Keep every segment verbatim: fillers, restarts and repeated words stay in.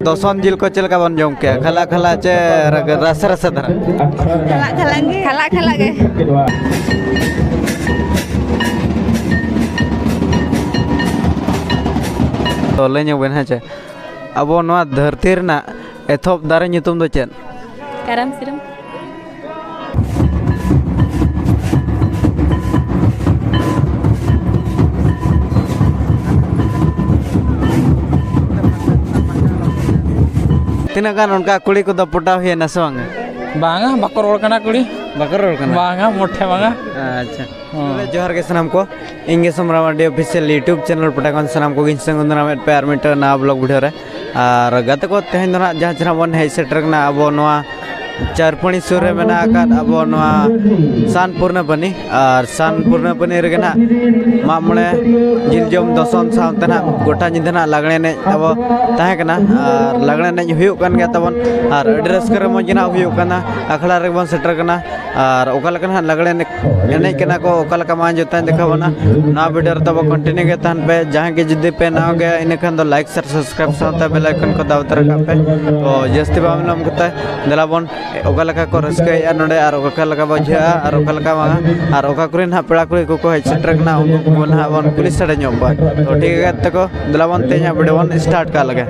ᱫᱚᱥᱚᱱ ᱡᱤᱞ ᱠᱚ ᱪᱮᱫ ᱞᱮᱠᱟ ᱵᱚᱱ ᱡᱚᱢ ᱠᱮᱭᱟ? ᱠᱷᱟᱞᱟ ᱠᱷᱟᱞᱟ ᱪᱮ ᱨᱟᱥᱮ ᱨᱟᱥᱮ ᱫᱷᱟᱨᱟ? ᱠᱷᱟᱞᱟᱜ ᱠᱷᱟᱞᱟᱜ ᱜᱮ᱾ ᱠᱷᱟᱞᱟᱜ ᱠᱷᱟᱞᱟᱜ ᱜᱮ᱾ ᱛᱚ, ᱞᱟᱹᱭ ᱧᱚᱜ ᱵᱮᱱ, ᱦᱮᱸ ᱪᱮ, ᱟᱵᱚ ᱱᱚᱣᱟ ᱫᱷᱟᱹᱨᱛᱤ ᱨᱮᱱᱟᱜ ᱮᱛᱚᱦᱚᱵ ᱫᱟᱨᱮ ᱧᱩᱛᱩᱢ ᱫᱚ ᱪᱮᱫ? ᱠᱟᱨᱟᱢ ᱥᱤᱨᱟᱹᱢ᱾ ᱛᱤᱱᱟᱹᱜ ᱜᱟᱱ ᱚᱱᱠᱟ ᱠᱩᱲᱤ ᱠᱚᱫᱚ ᱯᱚᱴᱟᱣ ᱦᱩᱭᱮᱱᱟ ᱥᱮ ᱵᱟᱝ? ᱵᱟᱝᱟ, ᱵᱟᱠᱚ ᱨᱚᱲ ᱠᱟᱱᱟ ᱠᱩᱲᱤ᱾ ᱵᱟᱠᱚ ᱨᱚᱲ ᱠᱟᱱᱟ? ᱵᱟᱝᱟ, ᱢᱚᱴᱷᱮ ᱵᱟᱝᱟ᱾ ᱟᱪᱪᱷᱟ᱾ ᱦᱚᱸ᱾ ᱛᱚᱵᱮ ᱡᱚᱦᱟᱨ ᱜᱮ ᱥᱟᱱᱟᱢ ᱠᱚ᱾ ᱤᱧ ᱜᱮ ᱥᱚᱢᱨᱟ ᱢᱟᱨᱰᱤ official YouTube channel ᱯᱟᱦᱴᱟ ᱠᱷᱚᱱ ᱥᱟᱱᱟᱢ ᱠᱚᱜᱮᱧ ᱥᱟᱹᱜᱩᱱ ᱫᱟᱨᱟᱢᱮᱫ ᱯᱮ ᱟᱨ ᱢᱤᱫᱴᱟᱝ ᱱᱟᱣᱟ vlog video ᱨᱮ᱾ ᱟᱨ ᱜᱟᱛᱮ ᱠᱚ, ᱛᱮᱦᱮᱧ ᱫᱚ ᱱᱟᱦᱟᱜ ᱡᱟᱦᱟᱸ ᱪᱮ ᱱᱟᱦᱟᱜ ᱵᱚᱱ ᱦᱮᱡ ᱥᱮᱴᱮᱨ ᱠᱟᱱᱟ ᱟᱵᱚ ᱱᱚᱣᱟ ᱪᱟᱨᱯᱟᱹᱲᱤ ᱥᱩᱨ ᱨᱮ ᱢᱮᱱᱟᱜ ᱟᱠᱟᱫ ᱟᱵᱚ ᱱᱚᱣᱟ ᱥᱟᱱ ᱯᱩᱨᱱᱟᱯᱟᱱᱤ᱾ ᱟᱨ ᱥᱟᱱ ᱯᱩᱨᱱᱟᱯᱟᱱᱤ ᱨᱮᱜᱮ ᱱᱟᱦᱟᱜ ᱢᱟᱜ ᱢᱚᱬᱮ ᱡᱤᱞ ᱡᱚᱢ ᱫᱚᱥᱚᱱ ᱥᱟᱶᱛᱮ ᱱᱟᱦᱟᱜ ᱜᱚᱴᱟ ᱧᱤᱫᱟᱹ ᱱᱟᱦᱟᱜ ᱞᱟᱜᱽᱬᱮ ᱮᱱᱮᱡ ᱟᱵᱚ ᱛᱟᱦᱮᱸ ᱠᱟᱱᱟ᱾ ᱟᱨ ᱞᱟᱜᱽᱬᱮ ᱮᱱᱮᱡ ᱦᱩᱭᱩᱜ ᱠᱟᱱ ᱜᱮᱭᱟ ᱛᱟᱵᱚᱱ᱾ ᱟᱨ ᱟᱹᱰᱤ ᱨᱟᱹᱥᱠᱟᱹ ᱨᱚᱢᱚᱡᱽ ᱜᱮ ᱱᱟᱦᱟᱜ ᱦᱩᱭᱩᱜ ᱠᱟᱱᱟ᱾ ᱟᱠᱷᱲᱟ ᱨᱮᱜᱮ ᱵᱚᱱ ᱥᱮᱴᱮᱨ ᱠᱟᱱᱟ᱾ ᱟᱨ ᱚᱠᱟ ᱞᱮᱠᱟ ᱱᱟᱦᱟᱜ ᱞᱟᱜᱽᱬᱮ ᱮᱱᱮᱡ, ᱮᱱᱮᱡ ᱠᱟᱱᱟ ᱠᱚ, ᱚᱠᱟ ᱞᱮᱠᱟ ᱢᱟ ᱡᱚᱛᱚᱧ ᱫᱮᱠᱷᱟᱣ ᱵᱚᱱᱟ᱾ ᱱᱚᱣᱟ video ᱨᱮ ᱛᱟᱵᱚ continue ᱜᱮ ᱛᱟᱦᱮᱱ ᱯᱮ᱾ ᱡᱟᱦᱟᱸᱭ ᱜᱮ ᱡᱩᱫᱤ ᱯᱮ ᱱᱟᱣᱟ ᱜᱮᱭᱟ, ᱤᱱᱟᱹ ᱠᱷᱟᱱ ᱫᱚ like, share, subscribe ᱥᱟᱶᱛᱮ bell icon ᱠᱚ ᱫᱟᱵᱟᱣ ᱛᱚᱨᱟ ᱠᱟᱜ ᱯᱮ᱾ ᱛᱚ, ᱡᱟᱹᱥᱛᱤ ᱵᱟᱝ ᱵᱤᱞᱚᱢ ᱠᱟᱛᱮ ᱫᱮᱞᱟ ᱵᱚᱱ ᱚᱠᱟ ᱞᱮᱠᱟ ᱠᱚ ᱨᱟᱹᱥᱠᱟᱹᱭᱮᱫᱼᱟ ᱱᱚᱰᱮ ᱟᱨ ᱚᱠᱟ ᱞᱮᱠᱟ ᱵᱚᱱ ᱵᱩᱡᱷᱟᱹᱣᱟ ᱟᱨ ᱚᱠᱟ ᱞᱮᱠᱟ ᱵᱟᱝᱟ, ᱟᱨ ᱚᱠᱟ ᱠᱚᱨᱮ ᱱᱟᱦᱟᱜ ᱯᱮᱲᱟ ᱠᱩᱲᱤ ᱠᱚᱠᱚ ᱦᱮᱡ ᱥᱮᱴᱮᱨ ᱠᱟᱱᱟ, ᱩᱱᱠᱩ ᱠᱚ ᱱᱟᱦᱟᱜ ᱵᱚᱱ ᱠᱩᱞᱤ ᱥᱟᱰᱮ ᱧᱚᱜ ᱠᱚᱣᱟ᱾ ᱛᱚ, ᱴᱷᱤᱠ ᱜᱮᱭᱟ ᱜᱟᱛᱮ ᱠᱚ, ᱫᱮᱞᱟ ᱵᱚᱱ ᱛᱮᱦᱮᱧᱟᱜ video ᱵᱚᱱ start ᱠᱟᱜ ᱞᱮᱜᱮ᱾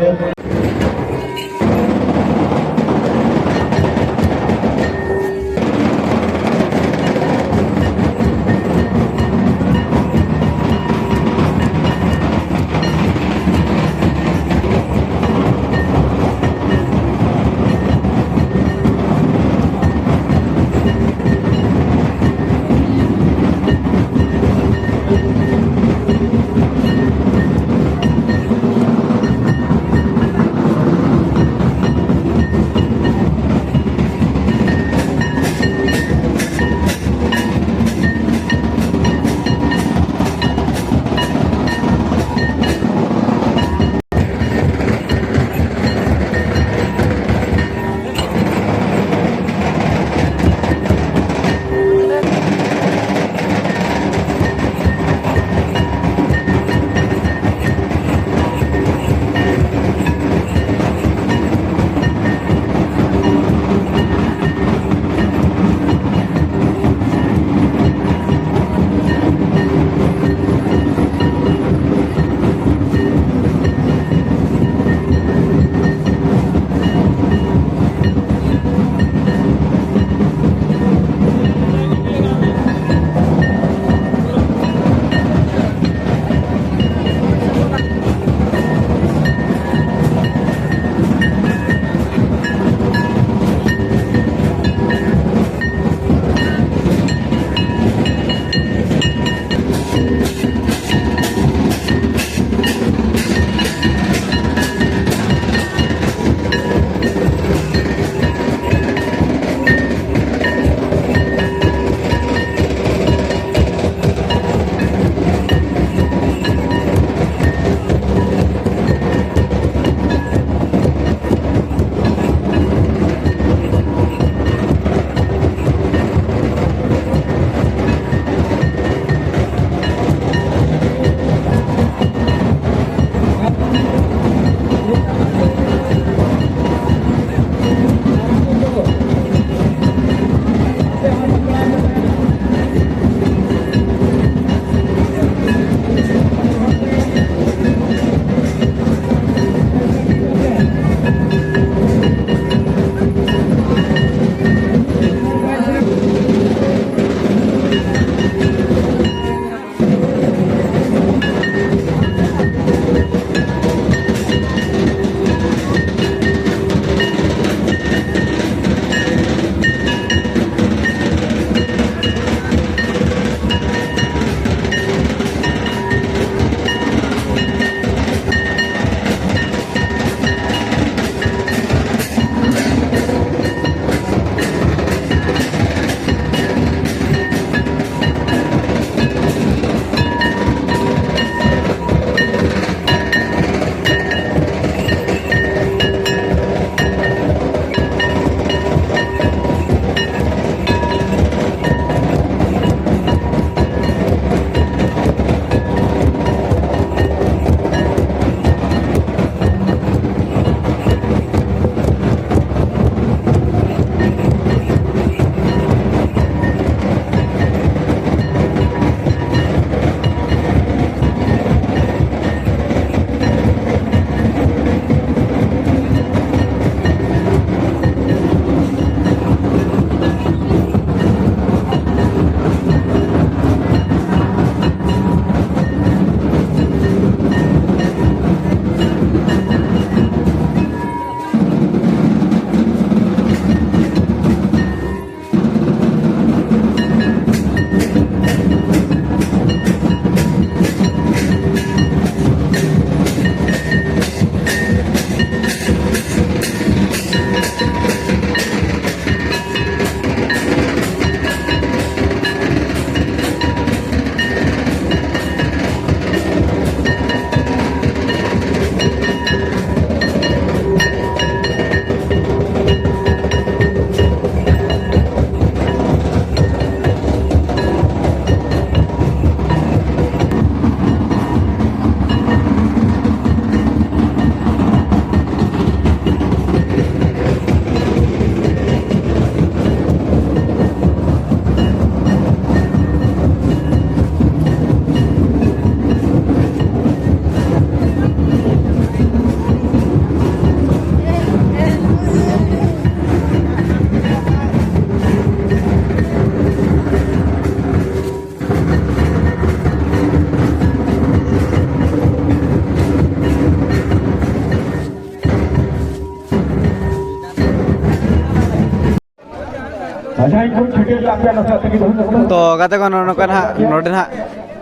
ᱛᱚ ᱜᱟᱛᱮ ᱠᱚ, ᱱᱚᱜᱼᱚ ᱱᱚᱝᱠᱟ ᱱᱟᱦᱟᱜ ᱱᱚᱰᱮ ᱱᱟᱦᱟᱜ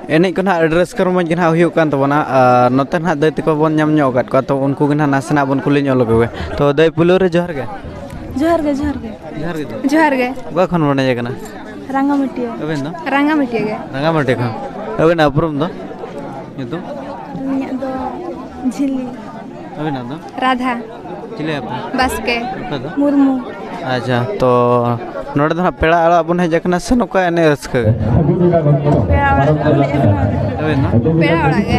ᱮᱱᱮᱡ ᱠᱚ ᱱᱟᱦᱟᱜ ᱟᱹᱰᱤ ᱨᱟᱹᱥᱠᱟᱹ ᱨᱚᱢᱚᱡᱽ ᱜᱮ ᱱᱟᱦᱟᱜ ᱦᱩᱭᱩᱜ ᱠᱟᱱ ᱛᱟᱵᱚᱱᱟ᱾ ᱟᱨ ᱱᱚᱛᱮ ᱱᱟᱦᱟᱜ ᱫᱟᱹᱭ ᱛᱟᱠᱚ ᱵᱚᱱ ᱧᱟᱢ ᱧᱚᱜ ᱟᱠᱟᱫ ᱠᱚᱣᱟ, ᱛᱚ ᱩᱱᱠᱩ ᱜᱮ ᱱᱟᱦᱟᱜ ᱱᱟᱥᱮᱱᱟᱜ ᱵᱚᱱ ᱠᱩᱞᱤ ᱧᱚᱜ ᱞᱮᱠᱚ ᱜᱮ᱾ ᱛᱚ ᱫᱟᱹᱭ, ᱯᱩᱭᱞᱩ ᱨᱮ ᱡᱚᱦᱟᱨ ᱜᱮ᱾ ᱡᱚᱦᱟᱨ ᱜᱮ, ᱡᱚᱦᱟᱨ ᱜᱮ᱾ ᱡᱚᱦᱟᱨ ᱜᱮ ᱫᱟᱹᱭ᱾ ᱡᱚᱦᱟᱨ ᱜᱮ᱾ ᱚᱠᱟ ᱠᱷᱚᱱ ᱵᱚᱱ ᱦᱮᱡ ᱟᱠᱟᱱᱟ? ᱨᱟᱝᱜᱟᱢᱟᱹᱴᱤᱭᱟᱹ᱾ ᱟᱵᱮᱱ ᱫᱚ? ᱨᱟᱝᱜᱟᱢᱟᱹᱴᱤᱭᱟᱹ ᱜᱮ᱾ ᱨᱟᱝᱜᱟᱢᱟᱹᱴᱤ ᱠᱷᱚᱱ᱾ ᱟᱵᱮᱱᱟᱜ ᱩᱯᱨᱩᱢ ᱫᱚ? ᱧᱩᱛᱩᱢ? ᱤᱧᱟᱹᱜ ᱫᱚ ᱡᱷᱤᱞᱤ᱾ ᱟᱵᱮᱱᱟᱜ ᱫᱚ? ᱨᱟᱫᱷᱟ᱾ ᱪᱤᱞᱤ ᱟᱯᱮ? ᱵᱟᱥᱠᱮ᱾ ᱟᱯᱮ ᱫᱚ? ᱢᱩᱨᱢᱩ᱾ ᱟᱪᱪᱷᱟ, ᱛᱚ ᱱᱚᱰᱮ ᱫᱚ ᱦᱟᱸᱜ ᱯᱮᱲᱟ ᱚᱲᱟᱜ ᱵᱚᱱ ᱦᱮᱡ ᱟᱠᱟᱱᱟ ᱥᱮ ᱱᱚᱝᱠᱟ ᱮᱱᱮᱡ ᱨᱟᱹᱥᱠᱟᱹ? ᱯᱮᱲᱟ ᱚᱲᱟᱜ ᱵᱚᱱ ᱦᱮᱡ ᱟᱠᱟᱱᱟ᱾ ᱟᱵᱮᱱ ᱫᱚ? ᱯᱮᱲᱟ ᱚᱲᱟᱜ ᱜᱮ᱾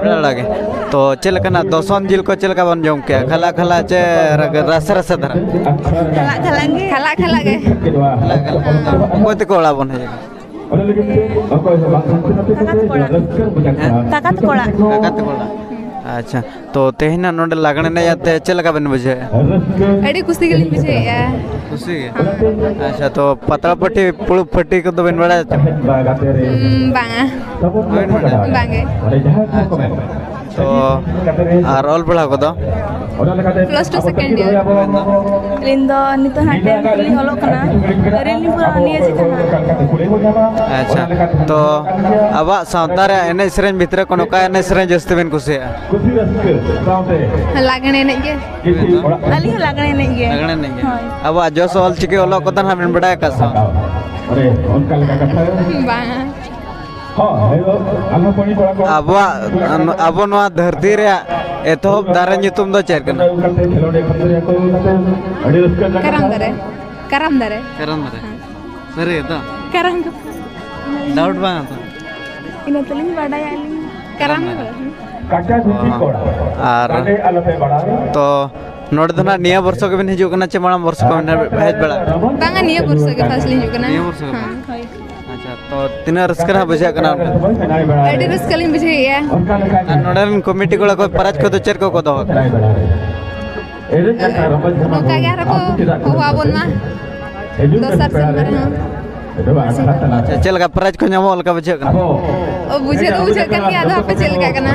ᱯᱮᱲᱟ ᱚᱲᱟᱜ ᱜᱮ᱾ ᱛᱚ ᱪᱮᱫ ᱞᱮᱠᱟᱱᱟᱜ ᱫᱚᱥᱚᱱ ᱡᱤᱞ ᱠᱚ ᱪᱮᱫ ᱞᱮᱠᱟ ᱵᱚᱱ ᱡᱚᱢ ᱠᱮᱜᱼᱟ? ᱠᱷᱟᱞᱟ ᱠᱷᱟᱞᱟ ᱪᱮ ᱨᱟᱥᱮ ᱨᱟᱥᱮ ᱫᱷᱟᱨᱟ? ᱠᱷᱟᱞᱟ ᱠᱷᱟᱞᱟ ᱜᱮ᱾ ᱠᱷᱟᱞᱟ ᱠᱷᱟᱞᱟ ᱜᱮ᱾ ᱠᱷᱟᱞᱟ ᱠᱷᱟᱞᱟ᱾ ᱚᱠᱚᱭ ᱛᱟᱠᱚ ᱚᱲᱟᱜ ᱵᱚᱱ ᱦᱮᱡ ᱟᱠᱟᱱᱟ? ᱠᱟᱠᱟ ᱛᱟᱠᱚ ᱚᱲᱟᱜ᱾ ᱦᱮᱸ? ᱠᱟᱠᱟ ᱛᱟᱠᱚ ᱚᱲᱟᱜ᱾ ᱠᱟᱠᱟ ᱛᱟᱠᱚ ᱚᱲᱟᱜ᱾ ᱟᱪᱪᱷᱟ, ᱛᱚ ᱛᱮᱦᱮᱧᱟᱜ ᱱᱚᱰᱮ ᱞᱟᱜᱽᱬᱮ ᱮᱱᱮᱡ ᱟᱛᱮ ᱪᱮᱫ ᱞᱮᱠᱟ ᱵᱮᱱ ᱵᱩᱡᱷᱟᱹᱣᱮᱫᱼᱟ? ᱟᱹᱰᱤ ᱠᱩᱥᱤ ᱜᱮᱞᱤᱧ ᱵᱩᱡᱷᱟᱹᱣᱮᱫᱼᱟ᱾ ᱠᱩᱥᱤ ᱜᱮ? ᱦᱮᱸ᱾ ᱟᱪᱪᱷᱟ, ᱛᱚ ᱯᱟᱛᱲᱟ ᱯᱟᱹᱴᱤ, ᱯᱷᱩᱲᱩᱜ ᱯᱟᱹᱴᱤ ᱠᱚᱫᱚ ᱵᱮᱱ ᱵᱟᱲᱟᱭᱟ ᱪᱮ? ᱦᱩᱸ, ᱵᱟᱝᱟ᱾ ᱵᱟᱵᱮᱱ ᱵᱟᱲᱟᱭᱟ? ᱵᱟᱝᱜᱮ᱾ ᱟᱪᱪᱷᱟ᱾ ᱛᱚ ᱟᱨ ᱚᱞ ᱯᱟᱲᱦᱟᱣ ᱠᱚᱫᱚ? Plus two second year. ᱟᱹᱞᱤᱧ ᱫᱚ ᱱᱤᱛᱚᱜ ᱦᱟᱸᱜ ᱴᱮᱱᱛᱷ ᱨᱮᱞᱤᱧ ᱚᱞᱚᱜ ᱠᱟᱱᱟ᱾ ᱟᱹᱣᱨᱤ ᱞᱤᱧ ᱯᱩᱨᱟᱹᱣᱟ ᱱᱤᱭᱟᱹ ᱪᱮᱛᱟᱱ ᱦᱟᱸᱜ᱾ ᱟᱪᱪᱷᱟ, ᱛᱚ ᱟᱵᱚᱣᱟᱜ ᱥᱟᱶᱛᱟ ᱨᱮᱭᱟᱜ ᱮᱱᱮᱡ ᱥᱮᱨᱮᱧ ᱵᱷᱤᱛᱨᱤ ᱠᱷᱚᱱ ᱚᱠᱟ ᱮᱱᱮᱡ ᱥᱮᱨᱮᱧ ᱡᱟᱹᱥᱛᱤ ᱵᱮᱱ ᱠᱩᱥᱤᱭᱟᱜᱼᱟ? ᱞᱟᱜᱽᱬᱮ ᱮᱱᱮᱡ ᱜᱮ᱾ ᱟᱹᱞᱤᱧ ᱦᱚᱸ ᱞᱟᱜᱽᱬᱮ ᱮᱱᱮᱡ ᱜᱮ᱾ ᱞᱟᱜᱽᱬᱮ ᱮᱱᱮᱡ ᱜᱮ᱾ ᱦᱳᱭ᱾ ᱟᱵᱚᱣᱟᱜ ᱡᱚᱥ ᱚᱞ ᱪᱤᱠᱤ ᱚᱞᱚᱜ ᱠᱚᱫᱚ ᱱᱟᱦᱟᱜ ᱵᱮᱱ ᱵᱟᱲᱟᱭ ᱟᱠᱟᱫ ᱥᱮ ᱵᱟᱝ? ᱵᱟᱝ᱾ ᱟᱵᱚᱣᱟᱜ, ᱟᱵᱚ ᱱᱚᱣᱟ ᱫᱷᱟᱹᱨᱛᱤ ᱨᱮᱭᱟᱜ ᱮᱛᱚᱦᱚᱵ ᱫᱟᱨᱮ ᱧᱩᱛᱩᱢ ᱫᱚ ᱪᱮᱫ ᱠᱟᱱᱟ? ᱠᱟᱨᱟᱢ ᱫᱟᱨᱮ᱾ ᱠᱟᱨᱟᱢ ᱫᱟᱨᱮ᱾ ᱠᱟᱨᱟᱢ ᱫᱟᱨᱮ᱾ ᱦᱮᱸ᱾ ᱥᱟᱹᱨᱤ ᱜᱮᱛᱚ? ᱠᱟᱨᱟᱢ ᱠᱟᱛᱷᱟ᱾ ᱰᱟᱣᱩᱴ ᱵᱟᱝ ᱛᱚ? ᱤᱱᱟᱹ ᱛᱮᱞᱤᱧ ᱵᱟᱰᱟᱭᱟ ᱟᱹᱞᱤᱧ᱾ ᱠᱟᱨᱟᱢ ᱫᱟᱨᱮ᱾ ᱚ᱾ ᱟᱨ ᱛᱚ ᱱᱚᱰᱮ ᱫᱚ ᱱᱟᱜ ᱱᱤᱭᱟᱹ ᱵᱚᱨᱥᱚ ᱜᱮᱵᱮᱱ ᱦᱤᱡᱩᱜ ᱠᱟᱱᱟ ᱪᱮ ᱢᱟᱲᱟᱝ ᱵᱚᱨᱥᱚ ᱠᱚ ᱵᱮᱱ ᱦᱮᱡ ᱵᱟᱲᱟ? ᱵᱟᱝᱟ, ᱱᱤᱭᱟᱹ ᱵᱚᱨᱥᱚ ᱜᱮ ᱯᱷᱟᱥᱴ ᱞᱤᱧ ᱦᱤᱡᱩᱜ ᱠᱟᱱᱟ᱾ ᱱᱤᱭᱟᱹ ᱵᱚᱨᱥᱚ ᱜᱮ ᱦᱮᱸ, ᱯᱷᱟᱥᱴ? ᱦᱳᱭ᱾ ᱟᱪᱪᱷᱟ, ᱛᱚ ᱛᱤᱱᱟᱹᱜ ᱨᱟᱹᱥᱠᱟᱹ ᱱᱟᱜ ᱵᱩᱡᱷᱟᱹᱜ ᱠᱟᱱᱟ ᱚᱱᱠᱟ? ᱟᱹᱰᱤ ᱨᱟᱹᱥᱠᱟᱹ ᱞᱤᱧ ᱵᱩᱡᱷᱟᱹᱣᱮᱫᱼᱟ᱾ ᱟᱨ ᱱᱚᱰᱮ ᱨᱮᱱ ᱠᱚᱢᱤᱴᱤ ᱠᱚᱲᱟ ᱠᱚ ᱯᱨᱟᱭᱤᱡᱽ ᱠᱚᱫᱚ ᱪᱮᱫ ᱠᱚᱠᱚ ᱫᱚᱦᱚ ᱠᱟᱜᱼᱟ? ᱱᱚᱝᱠᱟ ᱜᱮ ᱟᱨᱦᱚᱸ ᱠᱚ ᱦᱚᱦᱚ ᱟᱵᱚᱱ ᱢᱟ ᱫᱚᱥᱟᱨ ᱥᱮᱨᱢᱟ ᱨᱮᱦᱚᱸ᱾ ᱟᱪᱪᱷᱟ, ᱪᱮᱫ ᱞᱮᱠᱟ ᱯᱨᱟᱭᱤᱡᱽ ᱠᱚ ᱧᱟᱢᱚᱜ ᱞᱮᱠᱟ ᱵᱩᱡᱷᱟᱹᱜ ᱠᱟᱱᱟ? ᱵᱩᱡᱷᱟᱹᱣ ᱫᱚ ᱵᱩᱡᱷᱟᱹᱜ ᱠᱟᱱ ᱜᱮᱭᱟ, ᱟᱫᱚ ᱦᱟᱯᱮ ᱪᱮᱫ ᱞᱮᱠᱟ ᱠᱟᱱᱟ᱾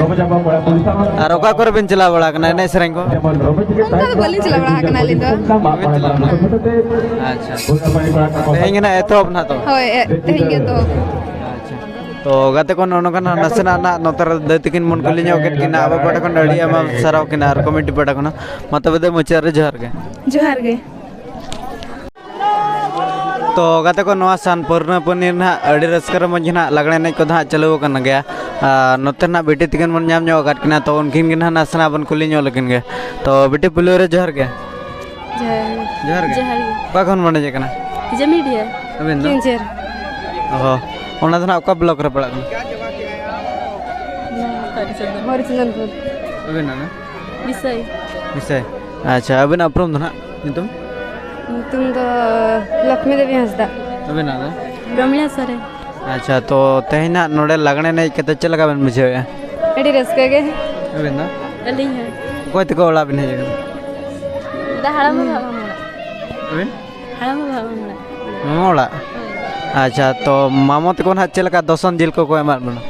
ᱟᱨ ᱚᱠᱟ ᱠᱚᱨᱮ ᱵᱮᱱ ᱪᱟᱞᱟᱣ ᱵᱟᱲᱟ ᱟᱠᱟᱱᱟ ᱮᱱᱮᱡ ᱥᱮᱨᱮᱧ ᱠᱚ? ᱚᱱᱠᱟ ᱫᱚ ᱵᱟᱹᱞᱤᱧ ᱪᱟᱞᱟᱣ ᱵᱟᱲᱟ ᱟᱠᱟᱱᱟ ᱟᱹᱞᱤᱧ ᱫᱚ᱾ ᱵᱟᱵᱮᱱ ᱪᱟᱞᱟᱣ ᱵᱟᱲᱟ ᱟᱠᱟᱱᱟ? ᱟᱪᱪᱷᱟ, ᱛᱮᱦᱮᱧ ᱜᱮ ᱱᱟᱜ ᱮᱛᱚᱦᱚᱵ ᱱᱟᱜ ᱛᱚ? ᱦᱳᱭ, ᱮ-, ᱛᱮᱦᱮᱧ ᱜᱮ ᱮᱛᱚᱦᱚᱵ᱾ ᱟᱪᱪᱷᱟ, ᱛᱚ ᱜᱟᱛᱮ ᱠᱚ, ᱱᱚᱜᱼᱚ ᱱᱚᱝᱠᱟ ᱱᱟᱜ ᱱᱟᱥᱮᱱᱟᱜ ᱱᱟᱜ ᱱᱚᱛᱮ ᱨᱮ ᱫᱟᱹᱭ ᱛᱟᱹᱠᱤᱱ ᱵᱚᱱ ᱠᱩᱞᱤ ᱧᱚᱜ ᱠᱮᱫ ᱠᱤᱱᱟ᱾ ᱟᱵᱚ ᱯᱟᱦᱴᱟ ᱠᱷᱚᱱ ᱟᱹᱰᱤ ᱟᱭᱢᱟ ᱥᱟᱨᱦᱟᱣ ᱠᱤᱱᱟ ᱟᱨ ᱠᱚᱢᱤᱴᱤ ᱯᱟᱦᱴᱟ ᱠᱷᱚᱱ ᱦᱚᱸ᱾ ᱢᱟ ᱛᱚᱵᱮ ᱫᱚ ᱢᱩᱪᱟᱹᱫ ᱨᱮ ᱡᱚᱦᱟᱨ ᱜᱮ᱾ ᱡᱚᱦᱟᱨ ᱜᱮ᱾ ᱛᱚ ᱜᱟᱛᱮ ᱠᱚ, ᱱᱚᱣᱟ ᱥᱟᱱ ᱯᱩᱨᱱᱟᱹ ᱯᱩᱱᱤ ᱨᱮ ᱱᱟᱦᱟᱜ ᱟᱹᱰᱤ ᱨᱟᱹᱥᱠᱟᱹ ᱨᱚᱢᱚᱡᱽ ᱜᱮ ᱱᱟᱦᱟᱜ ᱞᱟᱜᱽᱲᱮ ᱮᱱᱮᱡ ᱠᱚᱫᱚ ᱦᱟᱸᱜ ᱪᱟᱹᱞᱩ ᱟᱠᱟᱱ ᱜᱮᱭᱟ᱾ ᱟᱨ ᱱᱚᱛᱮ ᱱᱟᱦᱟᱜ ᱵᱤᱴᱤ ᱛᱟᱹᱠᱤᱱ ᱵᱚᱱ ᱧᱟᱢ ᱧᱚᱜ ᱟᱠᱟᱫ ᱠᱤᱱᱟ, ᱛᱚ ᱩᱱᱠᱤᱱ ᱜᱮ ᱱᱟᱦᱟᱜ ᱱᱟᱥᱮᱱᱟᱜ ᱵᱚᱱ ᱠᱩᱞᱤ ᱧᱚᱜ ᱞᱮᱠᱤᱱ ᱜᱮ᱾ ᱛᱚ ᱵᱤᱴᱤ, ᱯᱩᱭᱞᱩ ᱨᱮ ᱡᱚᱦᱟᱨ ᱜᱮ᱾ ᱡᱚᱦᱟᱨ ᱜᱮ᱾ ᱡᱚᱦᱟᱨ ᱜᱮ᱾ ᱡᱚᱦᱟᱨ ᱜᱮ᱾ ᱚᱠᱟ ᱠᱷᱚᱱ ᱵᱚᱱ ᱦᱮᱡ ᱟᱠᱟᱱᱟ? ᱡᱟᱹᱢᱤᱰᱤᱦᱟᱹ᱾ ᱟᱹᱵᱤᱱ ᱫᱚ? ᱠᱮᱣᱚᱱᱡᱷᱚᱨ᱾ ᱚᱦᱚ, ᱚᱱᱟ ᱫᱚ ᱱᱟᱦᱟᱜ ᱚᱠᱟ ᱵᱞᱚᱠ ᱨᱮ ᱯᱟᱲᱟᱜ ᱠᱟᱱᱟ? ᱦᱚᱨᱤᱪᱚᱸᱫᱚᱱᱯᱩᱨ᱾ ᱟᱹᱵᱤᱱᱟᱜ ᱫᱚ? ᱵᱤᱥᱚᱭ᱾ ᱵᱤᱥᱚᱭ᱾ ᱟᱪᱪᱷᱟ, ᱟᱹᱵᱤᱱᱟᱜ ᱩᱯᱨᱩᱢ ᱫᱚ ᱱᱟᱦᱟᱜ, ᱧᱩᱛᱩᱢ? ᱧᱩᱛᱩᱢ ᱫᱚ ᱞᱚᱠᱷᱢᱤ ᱫᱮᱵᱤ ᱦᱟᱸᱥᱫᱟ᱾ ᱟᱹᱵᱤᱱᱟᱜ ᱫᱚ? ᱯᱨᱚᱢᱤᱞᱟ ᱥᱚᱨᱮᱱ᱾ ᱟᱪᱪᱷᱟ, ᱛᱚ ᱛᱮᱦᱮᱧ ᱱᱟᱦᱟᱜ ᱱᱚᱰᱮ ᱞᱟᱜᱽᱬᱮ ᱮᱱᱮᱡ ᱠᱟᱛᱮ ᱪᱮᱫ ᱞᱮᱠᱟ ᱵᱮᱱ ᱵᱩᱡᱷᱟᱹᱣᱮᱫᱼᱟ? ᱟᱹᱰᱤ ᱨᱟᱹᱥᱠᱟᱹ ᱜᱮ᱾ ᱟᱹᱵᱤᱱ ᱫᱚ? ᱟᱹᱞᱤᱧ ᱦᱚᱸ᱾ ᱚᱠᱚᱭ ᱛᱟᱠᱚ ᱚᱲᱟᱜ ᱵᱤᱱ ᱦᱮᱡ ᱟᱠᱟᱱᱟ? ᱫᱟᱫᱟ ᱦᱟᱲᱟᱢ ᱵᱟᱵᱟ ᱚᱲᱟᱜ᱾ ᱟᱹᱵᱤᱱ? ᱦᱟᱲᱟᱢ ᱵᱟᱵᱟ ᱚᱲᱟᱜ᱾ ᱢᱟᱢᱟ ᱚᱲᱟᱜ? ᱦᱳᱭ᱾ ᱟᱪᱪᱷᱟ, ᱛᱚ ᱢᱟᱢᱚ ᱛᱟᱠᱚ ᱱᱟᱦᱟᱜ ᱪᱮᱫ ᱞᱮᱠᱟ ᱫᱚᱥᱚᱱ ᱡᱤᱞ ᱠᱚᱠᱚ ᱮᱢᱟᱫ ᱵᱚᱱᱟ?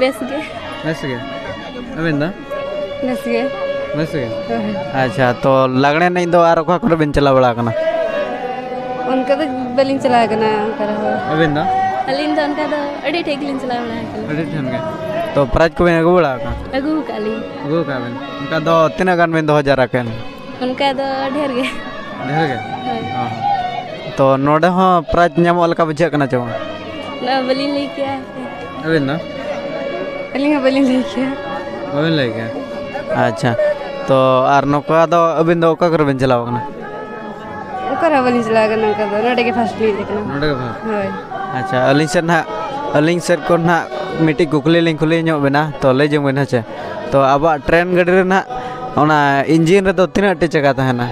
ᱵᱮᱥ ᱜᱮ᱾ ᱵᱮᱥ ᱜᱮ᱾ ᱟᱹᱵᱤᱱ ᱫᱚ? ᱵᱮᱥ ᱜᱮ᱾ ᱵᱮᱥ ᱜᱮ? ᱦᱳᱭ᱾ ᱟᱪᱪᱷᱟ, ᱛᱚ ᱞᱟᱜᱽᱬᱮ ᱮᱱᱮᱡ ᱫᱚ ᱟᱨ ᱚᱠᱟ ᱠᱚᱨᱮ ᱵᱤᱱ ᱪᱟᱞᱟᱣ ᱵᱟᱲᱟ ᱟᱠᱟᱱᱟ? ᱚᱱᱠᱟ ᱫᱚ ᱵᱟᱹᱞᱤᱧ ᱪᱟᱞᱟᱣ ᱟᱠᱟᱱᱟ ᱚᱱᱠᱟ ᱨᱮᱦᱚᱸ᱾ ᱟᱹᱵᱤᱱ ᱫᱚ? ᱟᱹᱞᱤᱧ ᱫᱚ ᱚᱱᱠᱟ ᱫᱚ ᱟᱹᱰᱤ ᱴᱷᱮᱡ ᱜᱮᱞᱤᱧ ᱪᱟᱞᱟᱣ ᱵᱟᱲᱟ ᱟᱠᱟᱱᱟ᱾ ᱟᱹᱰᱤ ᱴᱷᱮᱱ ᱜᱮ? ᱛᱚ ᱯᱨᱟᱭᱤᱡᱽ ᱠᱚᱵᱤᱱ ᱟᱹᱜᱩ ᱵᱟᱲᱟ ᱟᱠᱟᱫᱟ? ᱟᱹᱜᱩ ᱟᱠᱟᱫ ᱞᱤᱧ᱾ ᱟᱹᱜᱩ ᱟᱠᱟᱫ ᱵᱤᱱ? ᱚᱱᱠᱟ ᱫᱚ ᱛᱤᱱᱟᱹᱜ ᱜᱟᱱ ᱵᱤᱱ ᱫᱚᱦᱚ ᱡᱟᱣᱨᱟ ᱠᱮᱫ? ᱚᱱᱠᱟ ᱫᱚ ᱰᱷᱮᱨ ᱜᱮ᱾ ᱰᱷᱮᱨ ᱜᱮ? ᱦᱳᱭ᱾ ᱚ᱾ ᱛᱚ ᱱᱚᱰᱮ ᱦᱚᱸ ᱯᱨᱟᱭᱤᱡᱽ ᱧᱟᱢᱚᱜ ᱞᱮᱠᱟ ᱵᱩᱡᱷᱟᱹᱜ ᱠᱟᱱᱟ ᱪᱮ ᱵᱟᱝ? ᱚᱱᱟ ᱵᱟᱹᱞᱤᱧ ᱞᱟᱹᱭ ᱠᱮᱭᱟ᱾ ᱟᱹᱵᱤᱱ ᱫᱚ? ᱟᱹᱞᱤᱧ ᱦᱚᱸ ᱵᱟᱹᱞᱤᱧ ᱞᱟᱹᱭ ᱠᱮᱭᱟ᱾ ᱵᱟᱹᱵᱤᱱ ᱞᱟᱹᱭ ᱠᱮᱭᱟ? ᱟᱪᱪᱷᱟ᱾ ᱛᱚ ᱟᱨ ᱱᱚᱝᱠᱟ ᱫᱚ ᱟᱹᱵᱤᱱ ᱫᱚ ᱚᱠᱟ ᱠᱚᱨᱮ ᱵᱤᱱ ᱪᱟᱞᱟᱣ ᱠᱟᱱᱟ? ᱚᱠᱟ ᱨᱮᱦᱚᱸ ᱵᱟᱹᱞᱤᱧ ᱪᱟᱞᱟᱣ ᱠᱟᱱᱟ ᱚᱱᱠᱟ ᱫᱚ, ᱱᱚᱰᱮ ᱜᱮ ᱯᱷᱟᱥᱴ ᱞᱤᱧ ᱦᱮᱡ ᱠᱟᱱᱟ᱾ ᱱᱚᱰᱮ ᱜᱮ ᱯᱷᱟᱥᱴ? ᱦᱳᱭ᱾ ᱟᱪᱪᱷᱟ, ᱟᱹᱞᱤᱧ ᱥᱮᱫ ᱱᱟᱦᱟᱜ, ᱟᱹᱞᱤᱧ ᱥᱮᱫ ᱠᱷᱚᱱ ᱱᱟᱦᱟᱜ ᱢᱤᱫᱴᱤᱡ ᱠᱩᱠᱞᱤ ᱞᱤᱧ ᱠᱩᱞᱤ ᱧᱚᱜ ᱵᱮᱱᱟ, ᱛᱚ ᱞᱟᱹᱭ ᱡᱚᱝ ᱵᱮᱱ ᱦᱮᱸ ᱪᱮ᱾ ᱛᱚ ᱟᱵᱚᱣᱟᱜ ᱴᱨᱮᱱ ᱜᱟᱹᱰᱤ ᱨᱮ ᱱᱟᱦᱟᱜ ᱚᱱᱟ ᱤᱧᱡᱤᱱ ᱨᱮᱫᱚ ᱛᱤᱱᱟᱹᱜ ᱴᱤ ᱪᱟᱠᱟ ᱛᱟᱦᱮᱱᱟ?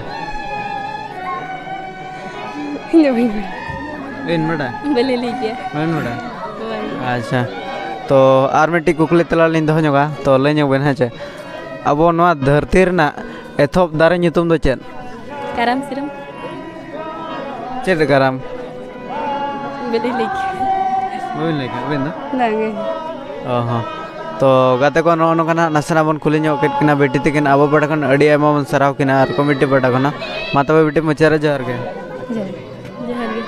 ᱤᱧ ᱫᱚ ᱵᱟᱹᱧ ᱵᱟᱲᱟᱭᱟ᱾ ᱵᱟᱹᱧ ᱵᱟᱰᱟᱭᱟ? ᱵᱟᱹᱞᱤᱧ ᱞᱟᱹᱭ ᱠᱮᱭᱟ᱾ ᱵᱟᱹᱧ ᱵᱟᱰᱟᱭᱟ? ᱵᱟᱝ᱾ ᱟᱪᱪᱷᱟ, ᱛᱚ ᱟᱨ ᱢᱤᱫᱴᱤᱡ ᱠᱩᱠᱞᱤ ᱛᱮᱞᱟ ᱞᱤᱧ ᱫᱚᱦᱚ ᱧᱚᱜᱟ, ᱛᱚ ᱞᱟᱹᱭ ᱧᱚᱜ ᱵᱮᱱ ᱦᱮᱸ ᱪᱮ᱾ ᱟᱵᱚ ᱱᱚᱣᱟ ᱫᱷᱟᱹᱨᱛᱤ ᱨᱮᱱᱟᱜ ᱮᱛᱚᱦᱚᱵ ᱫᱟᱨᱮ ᱧᱩᱛᱩᱢ ᱫᱚ ᱪᱮᱫ? ᱠᱟᱨᱟᱢ ᱥᱤᱨᱚᱢ᱾ ᱪᱮᱫ ᱠᱟᱨᱟᱢ? ᱵᱟᱹᱞᱤᱧ ᱞᱟᱹᱭ ᱠᱮᱭᱟ᱾ ᱵᱟᱹᱵᱤᱱ ᱞᱟᱹᱭ ᱠᱮᱭᱟ, ᱟᱹᱵᱤᱱ ᱫᱚ? ᱵᱟᱝᱜᱮ᱾ ᱚ ᱦᱚᱸ᱾ ᱛᱚ ᱜᱟᱛᱮ ᱠᱚ, ᱱᱚᱜᱼᱚ ᱱᱚᱝᱠᱟ ᱱᱟᱜ ᱱᱟᱥᱮᱱᱟᱜ ᱵᱚᱱ ᱠᱩᱞᱤ ᱧᱚᱜ ᱠᱮᱫ ᱠᱤᱱᱟ ᱵᱤᱴᱤ ᱛᱤᱠᱤᱱ᱾ ᱟᱵᱚ ᱯᱟᱦᱴᱟ ᱠᱷᱚᱱ ᱟᱹᱰᱤ ᱟᱭᱢᱟ ᱵᱚᱱ ᱥᱟᱨᱦᱟᱣ ᱠᱤᱱᱟ ᱟᱨ ᱠᱚᱢᱤᱴᱤ ᱯᱟᱦᱴᱟ ᱠᱷᱚᱱᱟᱜ᱾ ᱢᱟ ᱛᱚᱵᱮ ᱵᱤᱴᱤ, ᱢᱩᱪᱟᱹᱫ ᱨᱮ ᱡᱚᱦᱟᱨ ᱜᱮ᱾ ᱡᱚᱦᱟᱨ, ᱡᱚᱦᱟᱨ ᱜᱮ᱾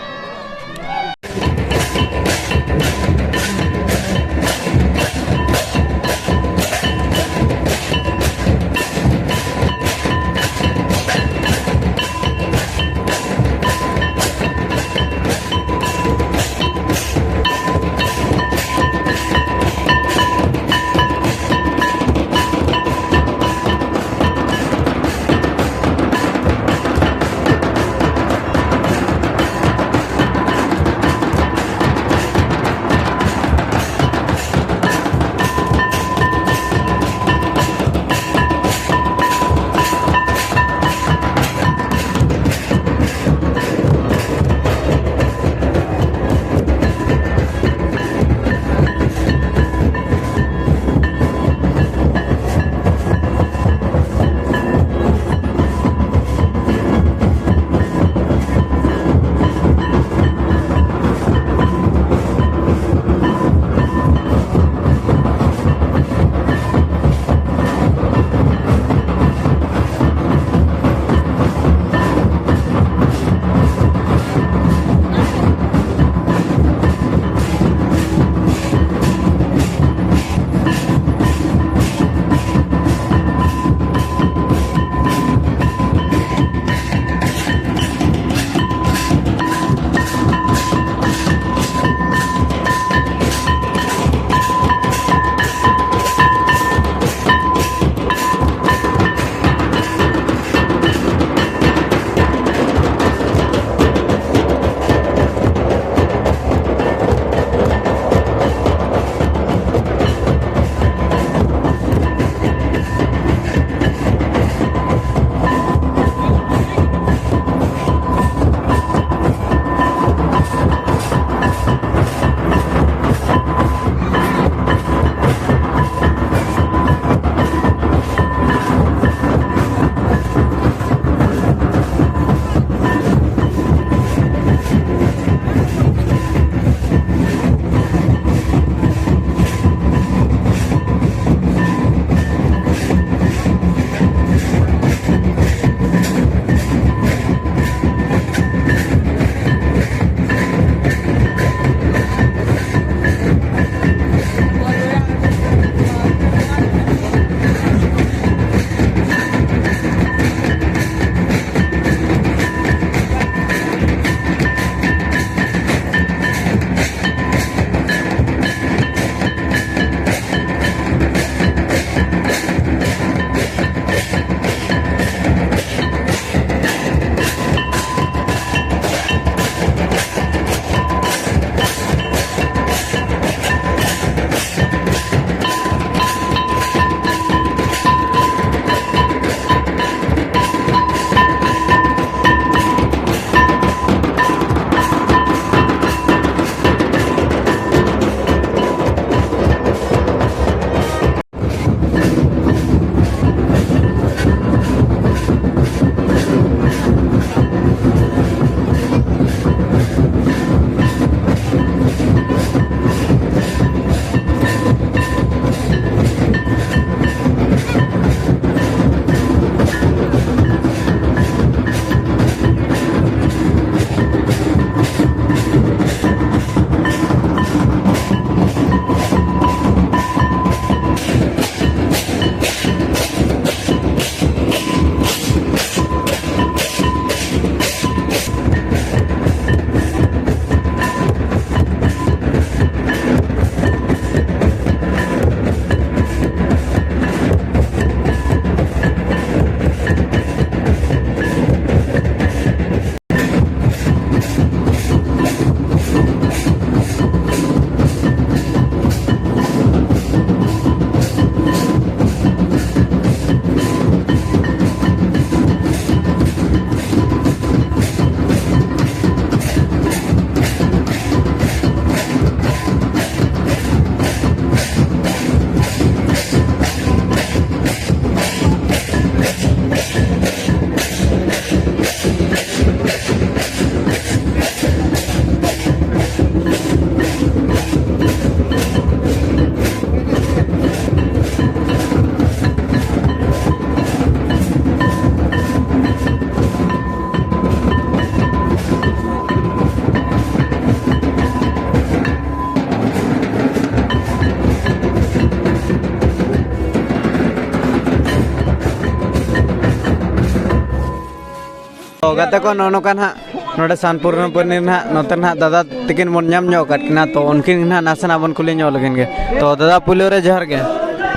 ᱜᱟᱛᱮ ᱠᱚ, ᱱᱚᱜᱼᱚ ᱱᱚᱝᱠᱟ ᱱᱟᱦᱟᱜ ᱱᱚᱰᱮ ᱥᱟᱱᱯᱩᱨᱱᱚᱯᱚᱱᱤ ᱱᱟᱦᱟᱜ ᱱᱚᱛᱮ ᱱᱟᱦᱟᱜ ᱫᱟᱫᱟ ᱛᱤᱠᱤᱱ ᱵᱚᱱ ᱧᱟᱢ ᱧᱚᱜ ᱟᱠᱟᱫ ᱠᱤᱱᱟ, ᱛᱚ ᱩᱱᱠᱤᱱ ᱱᱟᱦᱟᱜ ᱱᱟᱥᱮᱱᱟᱜ ᱵᱚᱱ ᱠᱩᱞᱤ ᱧᱚᱜ ᱞᱮᱠᱤᱱ ᱜᱮ᱾ ᱛᱚ ᱫᱟᱫᱟ, ᱯᱩᱭᱞᱩ ᱨᱮ ᱡᱚᱦᱟᱨ ᱜᱮ᱾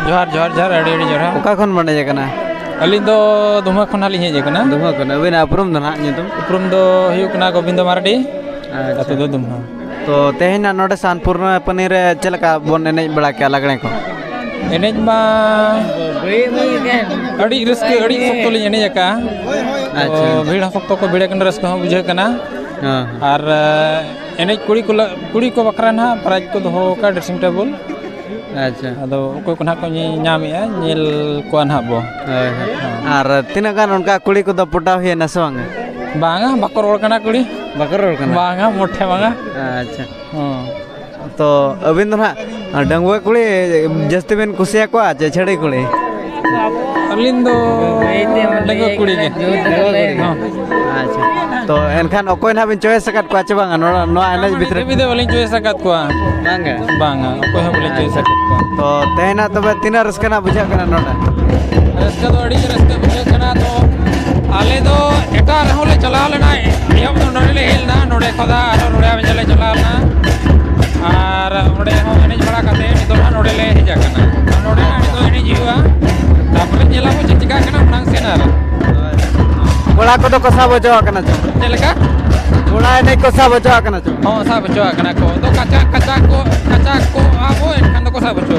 ᱡᱚᱦᱟᱨ, ᱡᱚᱦᱟᱨ, ᱡᱚᱦᱟᱨ, ᱟᱹᱰᱤ ᱟᱹᱰᱤ ᱡᱚᱦᱟᱨ᱾ ᱚᱠᱟ ᱠᱷᱚᱱ ᱵᱚᱱ ᱦᱮᱡ ᱟᱠᱟᱱᱟ? ᱟᱹᱞᱤᱧ ᱫᱚ ᱫᱩᱢᱦᱟ ᱠᱷᱚᱱ ᱦᱟᱸᱜ ᱞᱤᱧ ᱦᱮᱡ ᱟᱠᱟᱱᱟ᱾ ᱫᱩᱢᱦᱟ ᱠᱷᱚᱱ᱾ ᱟᱹᱵᱤᱱᱟᱜ ᱩᱯᱨᱩᱢ ᱫᱚ ᱱᱟᱦᱟᱜ ᱧᱩᱛᱩᱢ? ᱩᱯᱨᱩᱢ ᱫᱚ ᱦᱩᱭᱩᱜ ᱠᱟᱱᱟ ᱜᱳᱵᱤᱱᱫᱚ ᱢᱟᱨᱰᱤ᱾ ᱟᱪᱪᱷᱟ᱾ ᱟᱹᱛᱩ ᱫᱚ ᱫᱩᱢᱦᱟ᱾ ᱛᱚ ᱛᱮᱦᱮᱧ ᱱᱟᱜ ᱱᱚᱰᱮ ᱥᱟᱱᱯᱩᱨᱱᱚᱯᱚᱱᱤ ᱨᱮ ᱪᱮᱫ ᱞᱮᱠᱟ ᱵᱚᱱ ᱮᱱᱮᱡ ᱵᱟᱲᱟ ᱠᱮᱜᱼᱟ ᱞᱟᱜᱽᱬᱮ ᱠᱚ? ᱮᱱᱮᱡ ᱢᱟ ᱟᱹᱰᱤ ᱨᱟᱹᱥᱠᱟᱹ, ᱟᱹᱰᱤ ᱥᱚᱠᱛᱚ ᱞᱤᱧ ᱮᱱᱮᱡ ᱟᱠᱟᱜᱼᱟ᱾ ᱟᱪᱪᱷᱟ᱾ ᱛᱚ ᱵᱷᱤᱲ ᱦᱚᱸ ᱥᱚᱠᱛᱚ ᱠᱚ ᱵᱷᱤᱲ ᱟᱠᱟᱱᱟ, ᱨᱟᱹᱥᱠᱟᱹ ᱦᱚᱸ ᱵᱩᱡᱷᱟᱹᱜ ᱠᱟᱱᱟ᱾ ᱦᱮᱸ, ᱦᱮᱸ᱾ ᱟᱨ ᱮᱱᱮᱡ ᱠᱩᱲᱤ ᱠᱚ ᱞᱟ-, ᱠᱩᱲᱤ ᱠᱚ ᱵᱟᱠᱷᱨᱟ ᱱᱟᱦᱟᱜ prize ᱠᱚ ᱫᱚᱦᱚ ᱟᱠᱟᱫᱼᱟ, dressing table᱾ ᱟᱪᱪᱷᱟ᱾ ᱟᱫᱚ ᱚᱠᱚᱭ ᱠᱚ ᱱᱟᱦᱟᱜ ᱠᱚ ᱧᱮ-, ᱧᱟᱢᱮᱜᱼᱟ, ᱧᱮᱞ ᱠᱚᱣᱟ ᱱᱟᱦᱟᱜ ᱵᱚ᱾ ᱦᱳᱭ, ᱦᱳᱭ᱾ ᱦᱮᱸ᱾ ᱟᱨ ᱛᱤᱱᱟᱹᱜ ᱜᱟᱱ ᱚᱱᱠᱟ ᱠᱩᱲᱤ ᱠᱚᱫᱚ ᱯᱚᱴᱟᱣ ᱦᱩᱭᱮᱱᱟ ᱥᱮ ᱵᱟᱝᱟ? ᱵᱟᱝᱟ, ᱵᱟᱠᱚ ᱨᱚᱲ ᱠᱟᱱᱟ ᱠᱩᱲᱤ᱾ ᱵᱟᱠᱚ ᱨᱚᱲ ᱠᱟᱱᱟ? ᱵᱟᱝᱟ, ᱢᱚᱴᱷᱮ ᱵᱟᱝᱟ᱾ ᱟᱪᱪᱷᱟ᱾ ᱦᱚᱸ᱾ ᱛᱚ ᱟᱹᱵᱤᱱ ᱫᱚ ᱱᱟᱦᱟᱜ ᱰᱟᱺᱜᱩᱣᱟᱹ ᱠᱩᱲᱤ ᱡᱟᱹᱥᱛᱤ ᱵᱤᱱ ᱠᱩᱥᱤᱭᱟᱠᱚᱣᱟ ᱪᱮ ᱪᱷᱟᱹᱲᱤ ᱠᱩᱲᱤ? ᱟᱹᱞᱤᱧ ᱫᱚ ᱰᱟᱺᱜᱩᱣᱟᱹ ᱠᱩᱲᱤ ᱜᱮ᱾ ᱰᱟᱺᱜᱩᱣᱟᱹ ᱠᱩᱲᱤ᱾ ᱦᱚᱸ᱾ ᱟᱪᱪᱷᱟ᱾ ᱛᱚ ᱮᱱᱠᱷᱟᱱ ᱚᱠᱚᱭ ᱱᱟᱦᱟᱜ ᱵᱤᱱ choice ᱟᱠᱟᱫ ᱠᱚᱣᱟ ᱪᱮ ᱵᱟᱝᱟ ᱱᱚᱣᱟ, ᱱᱚᱣᱟ ᱮᱱᱮᱡ ᱵᱷᱤᱛᱨᱤ? ᱱᱤᱛ ᱦᱟᱹᱵᱤᱡ ᱫᱚ ᱵᱟᱹᱞᱤᱧ choice ᱟᱠᱟᱫ ᱠᱚᱣᱟ᱾ ᱵᱟᱝᱜᱮ? ᱵᱟᱝᱟ, ᱚᱠᱚᱭ ᱦᱚᱸ ᱵᱟᱹᱞᱤᱧ choice ᱟᱠᱟᱫ ᱠᱚᱣᱟ᱾ ᱛᱚ ᱛᱮᱦᱮᱧ ᱱᱟᱜ ᱛᱚᱵᱮ ᱛᱤᱱᱟᱹᱜ ᱨᱟᱹᱥᱠᱟᱹ ᱱᱟᱜ ᱵᱩᱡᱷᱟᱹᱜ ᱠᱟᱱᱟ ᱱᱚᱰᱮ? ᱨᱟᱹᱥᱠᱟᱹ ᱫᱚ ᱟᱹᱰᱤ ᱜᱮ ᱨᱟᱹᱥᱠᱟᱹ ᱵᱩᱡᱷᱟᱹᱜ ᱠᱟᱱᱟ᱾ ᱛᱚ ᱟᱞᱮ ᱫᱚ ᱮᱴᱟᱜ ᱨᱮᱦᱚᱸ ᱞᱮ ᱪᱟᱞᱟᱣ ᱞᱮᱱᱟ, ᱮᱦᱚᱵ ᱫᱚ ᱱᱚᱰᱮ ᱞᱮ ᱦᱮᱡ ᱞᱮᱱᱟ, ᱱᱚᱰᱮ ᱠᱷᱚᱱ ᱫᱚ ᱟᱨᱦᱚᱸ ᱱᱚᱰᱮ ᱟᱵᱮᱱ ᱞᱮ ᱪᱟᱞᱟᱣ ᱞᱮᱱᱟ᱾ ᱟᱨ ᱚᱸᱰᱮ ᱦᱚᱸ ᱮᱱᱮᱡ ᱵᱟᱲᱟ ᱠᱟᱛᱮ ᱱᱤᱛᱚᱜ ᱦᱟᱸᱜ ᱱᱚᱰᱮ ᱞᱮ ᱦᱮᱡ ᱟᱠᱟᱱᱟ᱾ ᱟᱨ ᱱᱚᱰᱮ ᱦᱟᱸᱜ ᱱᱤᱛᱚᱜ ᱮᱱᱮᱡ ᱦᱩᱭᱩᱜᱼᱟ, ᱛᱟᱨᱯᱚᱨᱮ ᱧᱮᱞ ᱟᱵᱚ ᱪᱮᱫ ᱪᱤᱠᱟᱹᱜ ᱠᱟᱱᱟ ᱢᱟᱲᱟᱝ ᱥᱮᱱ᱾ ᱟᱨ ᱠᱚᱲᱟ ᱠᱚᱫᱚ ᱠᱚ ᱥᱟᱵ ᱦᱚᱪᱚ ᱟᱠᱟᱱᱟ ᱪᱚ? ᱪᱮᱫ ᱞᱮᱠᱟ? ᱠᱚᱲᱟ ᱮᱱᱮᱡ ᱠᱚ ᱥᱟᱵ ᱦᱚᱪᱚ ᱟᱠᱟᱱᱟ ᱪᱚ? ᱦᱚᱸ, ᱥᱟᱵ ᱦᱚᱪᱚ ᱟᱠᱟᱱᱟ ᱠᱚ᱾ ᱟᱫᱚ ᱠᱟᱪᱟ, ᱠᱟᱪᱟ ᱠᱚ, ᱠᱟᱪᱟ ᱠᱚ ᱟᱵᱚ ᱮᱱᱠᱷᱟᱱ ᱫᱚᱠᱚ ᱥᱟᱵ ᱦᱚᱪᱚ᱾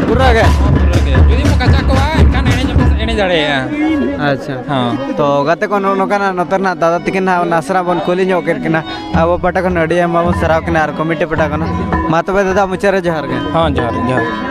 ᱯᱩᱨᱟᱹ ᱜᱮ? ᱦᱚᱸ, ᱯᱩᱨᱟᱹ ᱜᱮ᱾ ᱡᱩᱫᱤ ᱵᱚ ᱠᱟᱪᱟ ᱠᱚᱣᱟ, ᱮᱱᱠᱷᱟᱱ ᱮᱱᱮᱡ ᱦᱚᱸᱵᱚ ᱮᱱᱮᱡ ᱫᱟᱲᱮᱭᱟᱜᱼᱟ᱾ ᱟᱪᱪᱷᱟ᱾ ᱦᱚᱸ᱾ ᱛᱚ ᱜᱟᱛᱮ ᱠᱚ, ᱱᱚᱜᱼᱚ ᱱᱚᱝᱠᱟᱱᱟᱜ ᱱᱚᱛᱮ ᱨᱮᱱᱟᱜ ᱫᱟᱫᱟ ᱛᱟᱹᱠᱤᱱ ᱦᱟᱸᱜ ᱱᱟᱥᱮᱱᱟᱜ ᱵᱚᱱ ᱠᱩᱞᱤ ᱧᱚᱜ ᱠᱮᱫ ᱠᱤᱱᱟ᱾ ᱟᱵᱚ ᱯᱟᱦᱴᱟ ᱠᱷᱚᱱ ᱟᱹᱰᱤ ᱟᱭᱢᱟ ᱵᱚᱱ ᱥᱟᱨᱦᱟᱣ ᱠᱤᱱᱟ ᱟᱨ committee ᱯᱟᱦᱴᱟ ᱠᱷᱚᱱ᱾ ᱢᱟ ᱛᱚᱵᱮ ᱫᱟᱫᱟ, ᱢᱩᱪᱟᱹᱫ ᱨᱮ ᱡᱚᱦᱟᱨ ᱜᱮ᱾ ᱦᱚᱸ, ᱡᱚᱦᱟᱨ, ᱡᱚᱦᱟᱨ᱾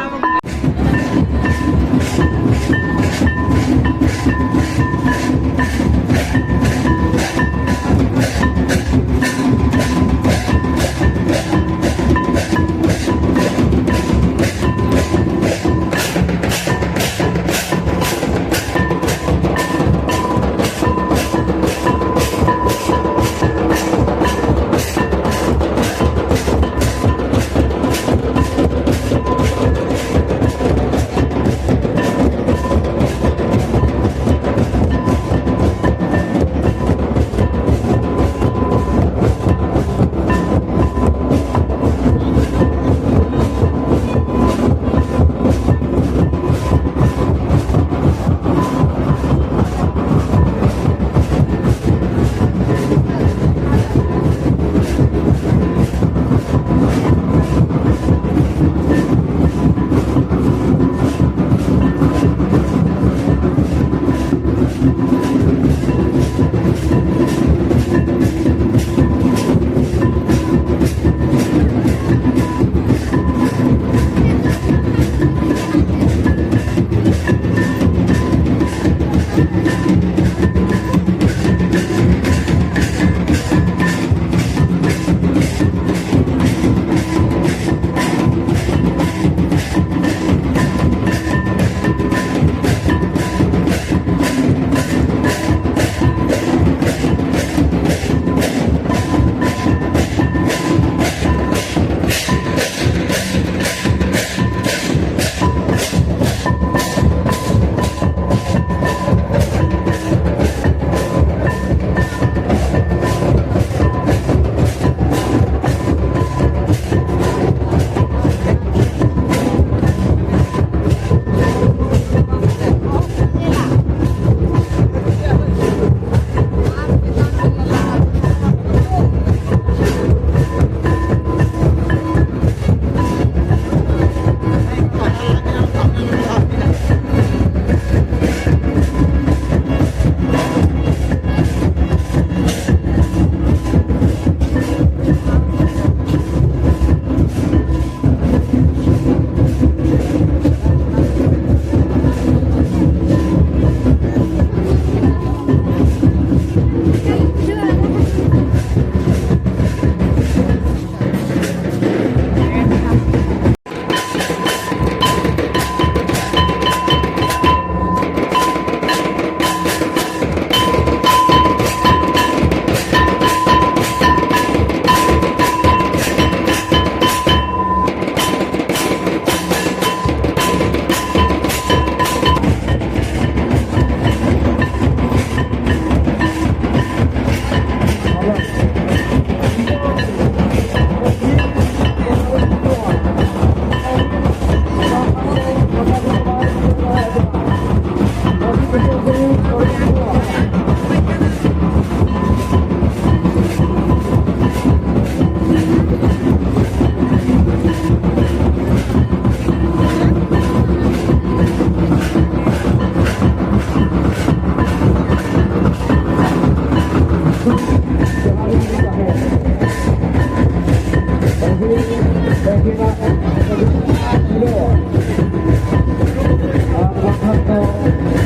ᱟᱨ ᱵᱟᱝᱠᱷᱟᱱ ᱫᱚ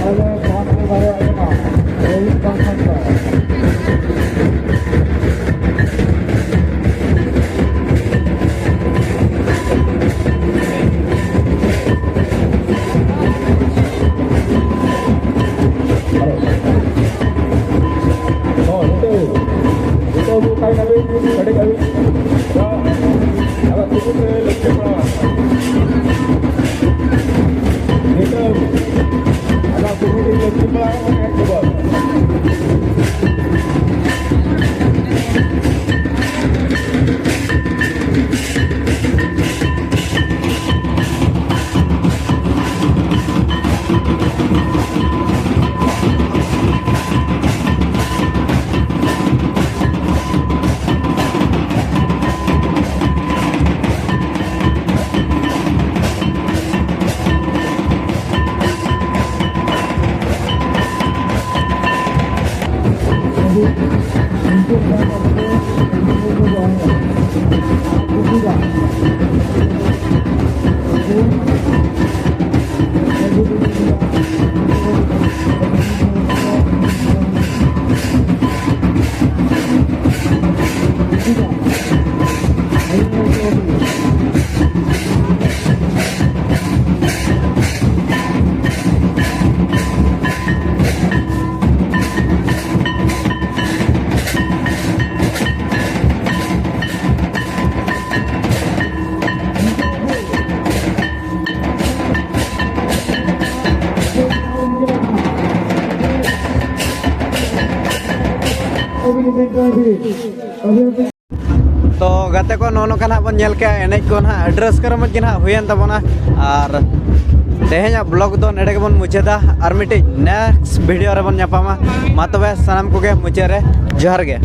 ᱟᱞᱮ ᱵᱟᱝᱞᱮ ᱫᱟᱲᱮᱭᱟᱜ ᱠᱟᱱᱟ᱾ ᱟᱹᱭᱩᱵ ᱵᱟᱝᱠᱷᱟᱱ ᱫᱚ᱾ ᱦᱳᱭ, ᱱᱤᱛᱚᱜ, ᱱᱤᱛᱚᱜ ᱵᱚ ᱚᱠᱟᱭ ᱱᱟᱵᱤᱱ, ᱠᱟᱹᱴᱤᱡ ᱟᱹᱵᱤᱱ᱾ ᱟᱫᱚ ᱛᱤᱸᱜᱩ ᱛᱮ ᱞᱟᱹᱠᱛᱤ ᱯᱟᱲᱟᱣᱟ᱾ ᱱᱤᱛᱚᱜ ᱟᱫᱚ ᱛᱤᱸᱜᱩ ᱛᱮ ᱞᱟᱹᱠᱛᱤ ᱯᱟᱲᱟᱣᱟ, ᱮᱠ ᱫᱩ ᱵᱟᱨ᱾ ᱛᱚ ᱜᱟᱛᱮ ᱠᱚ, ᱱᱚᱜᱼᱚ ᱱᱚᱝᱠᱟ ᱱᱟᱜ ᱵᱚᱱ ᱧᱮᱞ ᱠᱮᱜᱼᱟ, ᱮᱱᱮᱡ ᱠᱚ ᱱᱟᱦᱟᱜ ᱟᱹᱰᱤ ᱨᱟᱹᱥᱠᱟᱹ ᱨᱚᱢᱚᱡᱽ ᱜᱮ ᱱᱟᱦᱟᱜ ᱦᱩᱭᱮᱱ ᱛᱟᱵᱚᱱᱟ᱾ ᱟᱨ ᱛᱮᱦᱮᱧᱟᱜ ᱵᱞᱚᱜ ᱫᱚ ᱱᱚᱰᱮ ᱜᱮᱵᱚᱱ ᱢᱩᱪᱟᱹᱫᱟ᱾ ᱟᱨ ᱢᱤᱫᱴᱤᱡ ᱱᱮᱠᱥᱴ ᱵᱷᱤᱰᱤᱭᱳ ᱨᱮᱵᱚᱱ ᱧᱟᱯᱟᱢᱟ᱾ ᱢᱟ ᱛᱚᱵᱮ ᱥᱟᱱᱟᱢ ᱠᱚᱜᱮ ᱢᱩᱪᱟᱹᱫ ᱨᱮ ᱡᱚᱦᱟᱨ ᱜᱮ᱾